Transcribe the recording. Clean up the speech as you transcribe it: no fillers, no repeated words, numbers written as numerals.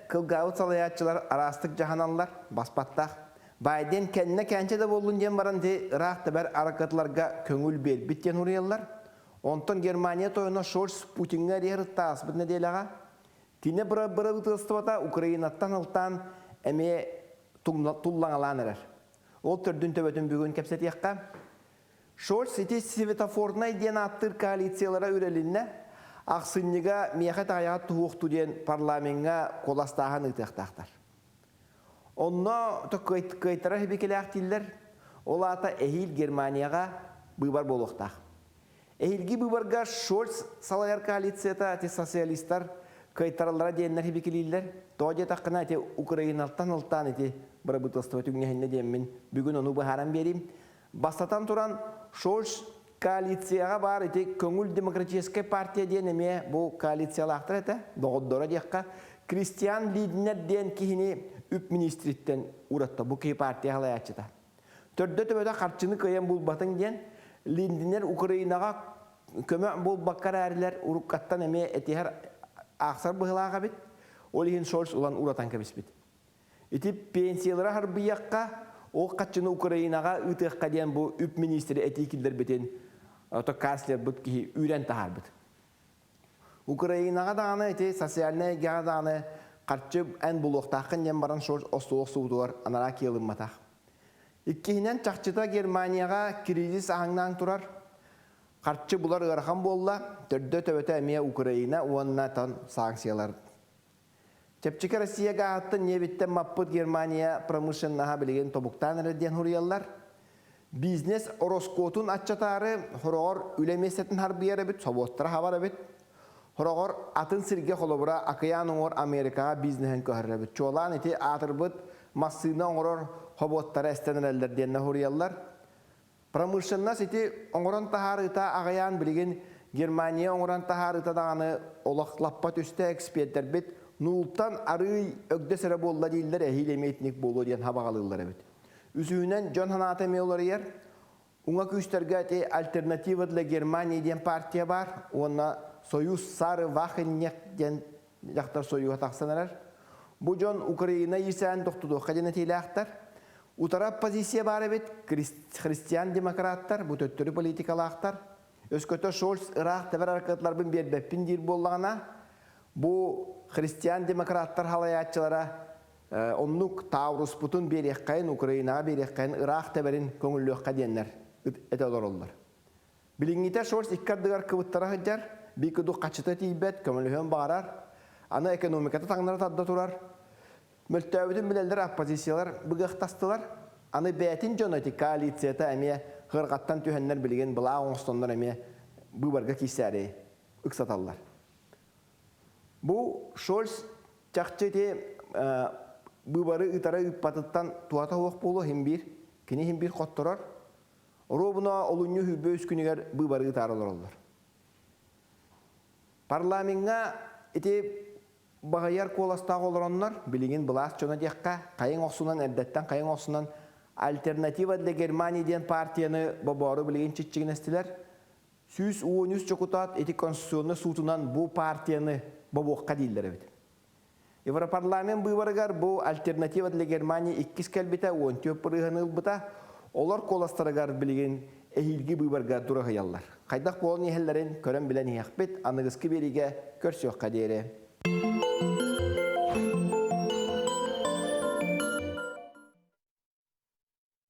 кылгаабыт салайааччылар араастык дьаһаналлар, баспаттаах. Байден кэннэ кээнчэ да буоллун диэн баран ити ыраах тэбэр аракыталарга көҥүл биэрбит диэн суруйаллар. Онтон Германия тойоно Шольц Путиҥҥа эрийэр ааспыт нэдиэлэҕэ кини бырабыыталыстыбата Украинаттан ылтаан эмиэ туллаҥалаан эрэр. Ол төрдүн төбөтүн бүгүн кэпсэтиэххэ. Шольц ити светофорнай диэн ааттыыр коалициялара үрэлиннэ. Ахсынньыга миэхэ таайаҕа туһуохту диэн парламеҥҥа куоластааһын ыытыахтаахтар. Онно кыайтара хибикилээхтииллэр. Ол аата эһиил Германияҕа быыбар буолуохтаах. Эһиилги быыбарга Шольц салайар коалицията ити социалистар кыайтараллара диэннэр хибикилииллэр. Тоҕо диэтэххинэ ити Украинаттан ылтаан ити бырабыыталыстыба түҥнэһиннэ диэммин бүгүн ону быһааран биэриим. Бастатан туран, Шольц коалицияҕа баар ити көҥүл демократическай партия диэн эмиэ бу коалициялаахтар этэ, доҕордоро диэххэ, Кристиан Лиднер диэн киһини үп министриттэн уратта, бу киһи партия салайааччыта. Төрдө-төбөтө харчыны кыайан булбатын диэн, Линднер Украинаҕа көмө буолбакка эрээрилэр уруккаттан эмиэ этиһэр аахсар быһыылаах эбит, ол иһин Шольц ылан уратан кэбиспит. Ити пенсиялары харбыйыахха, ол хаччыны Украинаҕа ыытыахха диэн бу үп министрэ этии киллэрбитин ото канцлербыт киһи үүрэн таһаарбыт. Украинаҕа даҕаны ити социальнай эйгэҕэ даҕаны харчы эн булуохтааххын диэн баран Шольц остуол охсубутугар анараа киэлымматах. Иккиһинэн чахчыта Германияҕа кризис аһаҥнаан турар. Харчы булар ыарахан буолла, төрдө-төбөтө эмиэ Украина уонна тон санкциялар Чэпчэки Россия гааһыттан ньиэбиттэн маппыт Германия промышленноһа билигин тобуктаан эрэр диэн суруйаллар. Бизнес ороскуотун аччатаары хороҕор үлэ миэстэтин харбыйар эбит, собуоттара хабар эбит. Хороҕор атын сиргэ холобура акыйаан уҥуор Америкаҕа бизнеһин көһөрөр эбит. Чуолаан ити аатырбыт массыына оҥорор хобуоттара эстэн эрэллэр диэн суруйаллар. Промышленность ити оҥорон таһаарыыта аҕыйаан билигин Германия оҥорон таһаарыыта даҕаны олох лаппа түстэ экспертэрбит нуултан арыый өгдөс эрэ буолла дииллэр эһиил эмиэ итинник буолуо диэн хабаҕалыыллар эбит. Үсүһүнэн дьон санаата эмиэ уларыйар. Уҥа күүстэргэ ити альтернатива для Германии диэн партия баар уонна Союз Сары Вахеннех диэн дьахтар сойууһа тахсан эрэр. Бу дьон Украина иирсээн тохтутуохха диэн этиилээхтэр. Утара оппозиция баар эбит, христиан-демократтар, бу төттөрү политикалаахтар. Өскөтө Шольц ыраах тэбэр аракыаталарбын биэрбэппин диир буоллаҕына, бу христиан-демократтар халайааччылара оннук Тауруспутун биэриэххэйин, Украинаҕа биэриэххэйин, ыраах тэбэрин көҥүллүөххэ диэннэр этэ олороллор. Билиҥҥитэ Шольц икки ардыгар кыбыттара сылдьар, биир кудук хаччыта тиийбэт, көмөлөһүөн баҕарар. Аны экономиката таҥнары тарда турар. Мөлтөөбүтүн билэллэр оппозициялар быгыахтастылар. Аны бэйэтин дьоно ити коалицията эмиэ кырҕаттан түһэннэр билигин былаа оҥостоннор эмиэ быыбарга киирсээри ыксаталлар. Бу Шольц чахчы ити быыбары ыытара ыыппатыттан туһата суох буолуо иһин биир. Кини иһин биир хотторор. Оруобуна олунньу 23 күнүгэр быыбары ыытаары олороллор. Парламеҥҥа ити баһыйар куоластаах олороннор, билигин былаас дьоно диэххэ, хайыҥ охсунан эрдэттэн хайыҥ охсунан «Альтернатива для Германии» диэн партияны бобоору билигин чиччигинэстилэр. 113 дьокутаат ити конституционнай суутунан бу партияны бобуохха дииллэр эбит. Европарламент быыбарыгар бу альтернатива для Германии иккис кэлбитэ 14 бырыһыаны ылбыта. Олор куоластарыгар билигин эһиилги быыбарга дураһыйаллар. Хайдах буолан иһэллэрин көрөн билэн иһиэхпит, аныгыскы биэриигэ көрсүөххэ диэри.